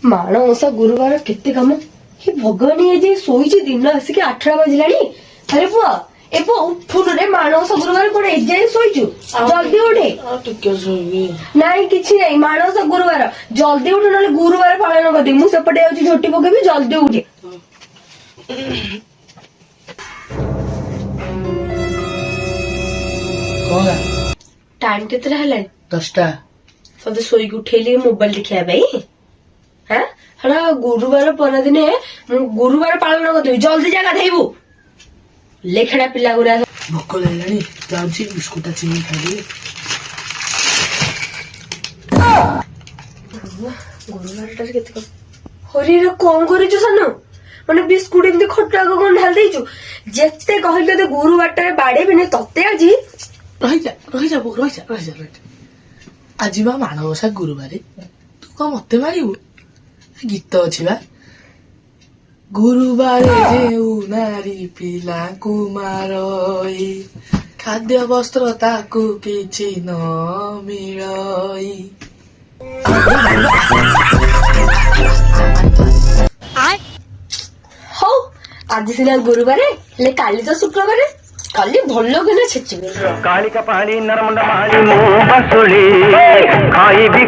ମାଣବସା ଗୁରୁବାର କେତେ କାମ। ହେ ଭଗବାନ, ଇଏ ଯେ ଶୋଇଛି, ଦିନ ଆସିକି 8ଟା ବାଜିଲାଣି। ଆରେ ପୁଅ, ଏ ପୁଅ, ଉଠୁନୁ ରେ। ମାଣବସା ଗୁରୁବାର, କଣ ଏଯାଏଁ ଶୋଇଛୁ? ଜଲ୍ଦି ଉଠେ। ଆଉ ଟିକେ ଶୋଇବି। ନାଇଁ, କିଛି ନାଇଁ। ମାଣବସା ଗୁରୁବାର, ଜଲ୍ଦି ଉଠୁ, ନହେଲେ ଗୁରୁବାର ପାଳନ କରିଦେବି। ମୁଁ ସେପଟେ ଯାଉଛି ଝୋଟି ପକେଇବି। ଜଲ୍ଦି ଉଠେ। କଣ ହେଲା? ଟାଇମ କେତେଟା ହେଲାଣି? 10ଟା। ତତେ ଶୋଇକି ଉଠେଇଲି ମୋବାଇଲ ଦେଖିବା ପାଇଁ? ହାଁ, ହେଟା ଗୁରୁବାର ପରଦିନେ ମୁଁ ଗୁରୁବାର ପାଳନ କରିଦେବି। ଜଲ୍ଦି ଯା, ଗାଧେଇବୁ। ଲେଖେଡା ପିଲା ଗୁଡା। ଭୋକ ଲାଗିଲାଣି, ଯାଉଛି ବିସ୍କୁଟଟା ଚିନି ଖାଇଦେବି। ଗୁରୁବାରଟାରେ କେତେ କଣ ହରିରେ। କଣ କରିଛୁ ସାନୁ? ମାନେ ବିସ୍କୁଟ ଏମିତି ଖଟାକୁ କଣ ଢାଲି ଦେଇଛୁ? ଯେତେ କହିଲି ତତେ ଗୁରୁବାରଟାରେ ବାଡେଇବିନି ତତେ ଆଜି। ରହିଯା, ରହିଯା ବୋଉ, ରହିଯା, ରହିଯା, ରହିଯା। ଆଜି ବା ମାଣବସା ଗୁରୁବାରେ, ତୁ କଣ ମତେ ମାରିବୁ? ଗୀତ ଅଛି ବା, ଗୁରୁବାରେ ଯେଉଁ ନାରୀ ପିଲାଙ୍କୁ ମାରଇ, ଖାଦ୍ୟ ବସ୍ତ୍ର ତାକୁ କିଛି ନ ମିଳଇ। ହଉ, ଆଜି ସିନା ଗୁରୁବାରେ, ହେଲେ କାଲି ତ ଶୁକ୍ରବାରେ। କାଲି ଭଲ କିନା ଛେଚିବି। କାଳିକା ପାଣି ନରମଣ୍ଡ ମାଳି, ମୁଁ ବାସୁଳି ଖାଇବି।